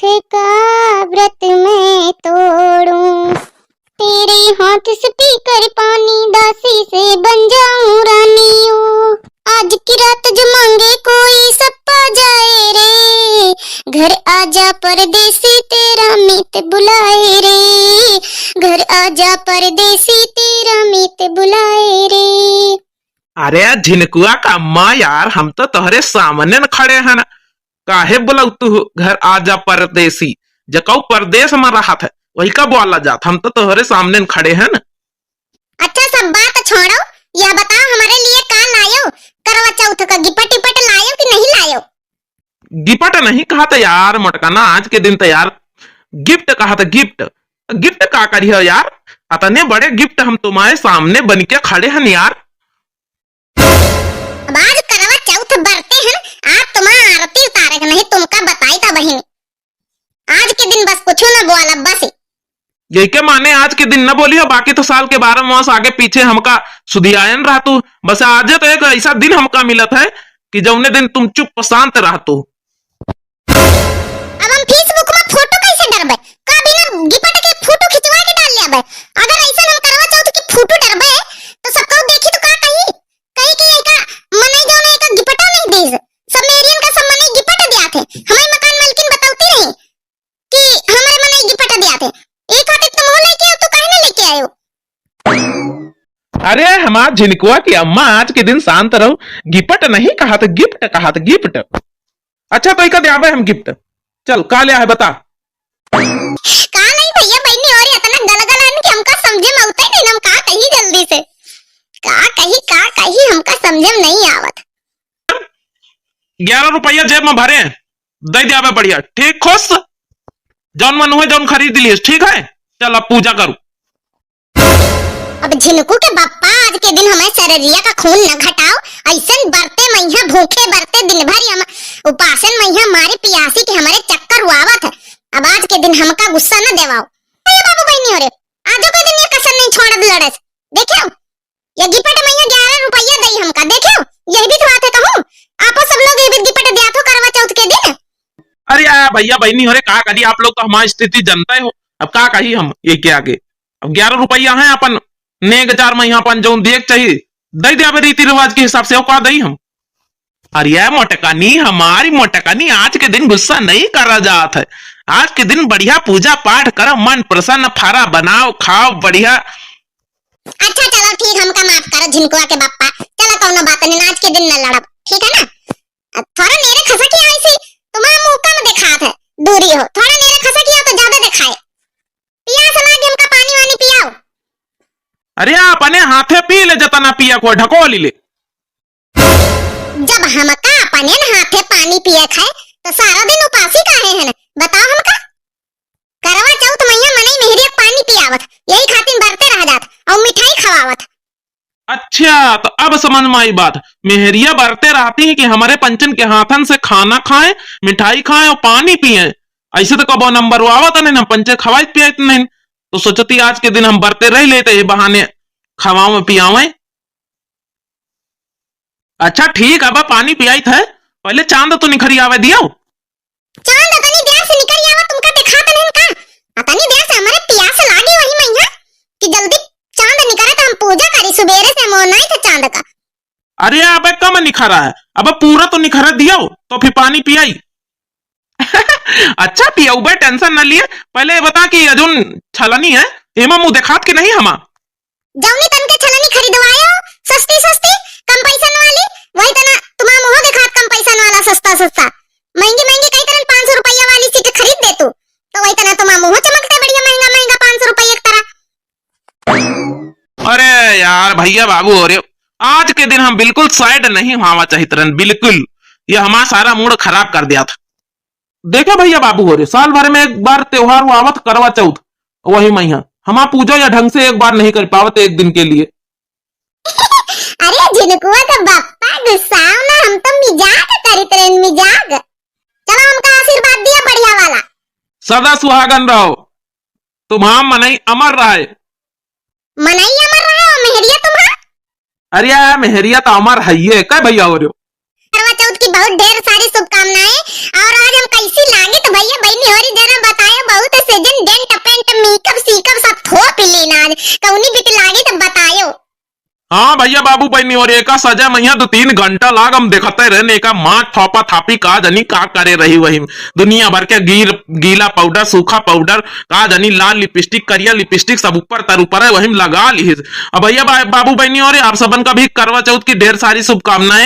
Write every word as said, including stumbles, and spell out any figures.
का व्रत मैं तोड़ूं। तेरे हाथ से पीकर पानी, दासी से बन जाऊं रानी ओ। आज की रात जो मांगे कोई, सब पा जाए रे। घर आजा परदेसी, तेरा मीत बुलाए रे। घर आजा परदेसी, तेरा मीत बुलाए रे। अरे झिनकुआ का अम्मा यार, हम तो तोहरे सामने न खड़े हन, काहे बुलाऊ तू? घर आजा परदेसी, जकऊ परदेस में रहत है, वही का बोला जात, हम तो तोहरे सामने न खड़े हन। अच्छा, सब बात छोड़ो, यह बताओ, हमारे लिए का लायो? करवा चौथ का गिपट इपट लायो कि नहीं लायो? गिपट नहीं कहा था यार मोटका ना, आज के दिन तो यार गिफ्ट कहा था, गिफ्ट। गिफ्ट का करियो यार, अतने बड़े गिफ्ट हम तुम्हारे सामने बन के खड़े हन यार। अब आज करवा चौथ बरते हैं, आज तुम्हारा आरती उतारे के नहीं, तुमका बताई था बहिनी। आज के दिन बस कुछ ना बोला बस। यही के माने आज के दिन न बोली हो, बाकी तो साल के बारह मास आगे पीछे हमका सुधियायन रहतू। बस आज तो एक ऐसा दिन हमका मिलत है कि जौने दिन तुम चुप शांत रहतू। अब हम Facebook में फोटो कैसे डरबे? का बिना गिपट के फोटो खिंचवा के डाल लेबे? अगर ऐसा हम करवा चौथ की फोटो डरबे तो सब कहू देखी तो का कही? कही कि एका मनई जौन है, एका गिपटा नहीं दीस। सब मेहरियन का सब मनई गिपट दिया थे। हमारी मकान मालकिन बतौती रही कि हमारे मनई गिपट दिया थे। एक खातिर तुम हो लेके आओ, तू काहे ना लेके आयो? अरे हमार झिनकुआ की अम्मा, आज के दिन शांत रहो, गिपट नहीं कहा तो गिफ्ट कहा तो गिफ्ट। अच्छा तो इका द्याबे हम गिफ्ट। चल का लिया है बता। का नहीं भैया बहनी और इतना गलगल है कि हमका समझे में उतरे नहीं, हम का कही जल्दी से, का कही का कही हमका समझे में नहीं आवत। ग्यारह रुपया जेब में भरे, दे द्याबे बढ़िया, ठीक खुश, जौन मन हुए जौन खरीद लिएस, ठीक है। चल अब पूजा करू। अब झिनकू के बप्पा आज के दिन हमें शरीरिया का खून न घटाओ, ऐसन बरते मइहा भूखे बरते दिन भर हम उपासन मइहा मारे पियासी के हमारे चक्कर उआवत है। अब आज के दिन हमका गुस्सा न देवाओ। अरे बाबू बहनी हो रे, आजो के दिन ये कसर नहीं छोड़त लड़स। देखियो, ये गिपट मइया ग्यारह रुपया दई हमका। देखियो, यही भी तो बात है कहूँ, आपो सब लोग ये भी गिपट दिया थो करवा चौथ के दिन। अरे आ भैया बहनी हो रे, का करी आप लोग तो हमारी स्थिति जनता हो, अब का कही हम ये क्या के। अब ग्यारह रुपया है अपन नेग चार महीना अपन जौन देख चाहिए दे दे, अब रीति रिवाज के हिसाब से और का दई हम। अरे मोटकनी, हमारी मोटकनी, आज के दिन गुस्सा नहीं करा जात है। आज के दिन बढ़िया पूजा पाठ करो, मन प्रसन्न, फरा बनाओ, खाओ बढ़िया। अच्छा चलो ठीक, हमका माफ करो झिनकुआ के बापा, चलो कौनो बात नहीं, आज के दिन न लड़ब, ठीक है ना? अब थोड़ा नेरे खसकी आई सी, तुम्हारा मुंह कम दिखात है, दूरी हो, थोड़ा नेरे खसकी आओ तो ज्यादा दिखाए। पियास लागे हमका, पानी वानी पियाओ। अरे अपने हाथे पी ले, जतना पिया को ढकोली ले। जब हमका अपने हाथे पानी पिए खाए तो सारा दिन उपासी काहे हन, बताओ हमका? करवा चौथ मइया मनई मेहरिया पानी पियावत, यही खातिर बरते रह जात और मिठाई खवावत। अच्छा, तो अब समझ में आई बात। मेहरिया बरते रहती हैं कि हमारे पंचन के हाथन से खाना खाएं, मिठाई खाएं और पानी पिएं। ऐसे तो कबो नंबर आवत नहीं, हम पंचे खवाइत पियाइत नहीं। तो सोचती आज के दिन हम बरते रह लेते, ये बहाने खवावें पियावें। अच्छा ठीक, अब पानी पियाइत है, पहले चांद तो निखरी आवे दियो। चांद अतनी देर से निकल आवा, तुमका देखात नहीं का? अतनी देर से हमारे पियास लागी वही मइया कि जल्दी चांद निकले तो हम पूजा करी, सुबेरे से मोनाई थे चांद का। अरे अबे कम निखरा है, अब पूरा तो निखरा दियो तो फिर पानी पियाई। अच्छा पियाऊ बे, टेंशन न लिए, पहले ये बता कि ये जोन छलनी है एमा मुंह देखात के नहीं हमा? जौनी तन के छलनी खरीदवाए हो सस्ती सस्ती, कम पैसन वाली, वही तना तुम्हारा मुंह दिखात कम पैसन वाला सस्ता सस्ता। महंगी महंगी कई तरह पाँच सौ रुपया वाली सीट खरीद दे तू, तो वही तना तुम्हारा मुंह चमकते बढ़िया महंगा महंगा पाँच सौ रुपया एक तरह। अरे यार भैया बाबू हो रे, आज के दिन हम बिल्कुल साइड नहीं हुआ चाहित रहन, बिल्कुल। ये हमारा सारा मूड खराब कर दिया था। देखे भैया बाबू हो रे, साल भर में एक बार त्योहार वो आवत करवा चौथ, वही मइया हमार पूजा या ढंग से एक बार नहीं कर पावत एक दिन के लिए। अरे झिनकुआ का बापा गुस्साओ ना, हम तो मिजाक करित रहे, मिजाक। चलो हमका आशीर्वाद दिया बढ़िया वाला। सदा सुहागन रहो, तुम्हार मनई अमर रहे। मनई अमर रहे और मेहरिया तुम्हार? अरे यार, मेहरिया तो अमर है ये, का भैया हो रहे हो? करवा चौथ की बहुत ढेर सारी शुभकामनाएं। और आज हम कैसी लागित भैया बहनी हो रही, सीकब सीकब सब थोप लेना आज। कौनी बित लागे तब बतायो। हाँ भैया बाबू बहनी, और एका सजा मइया दो तीन घंटा लाग हम देखते रहने, एका मार थोपा थापी का जनी का करे रही वही। दुनिया भर के गीर, गीला पाउडर, सूखा पाउडर, का जनी लाल लिपस्टिक, करिया लिपस्टिक सब ऊपर तर ऊपर है, वही लगा ली। अब भैया बा-, बाबू बहनी, और आप सबन का भी करवा चौथ की ढेर सारी शुभकामनाएं।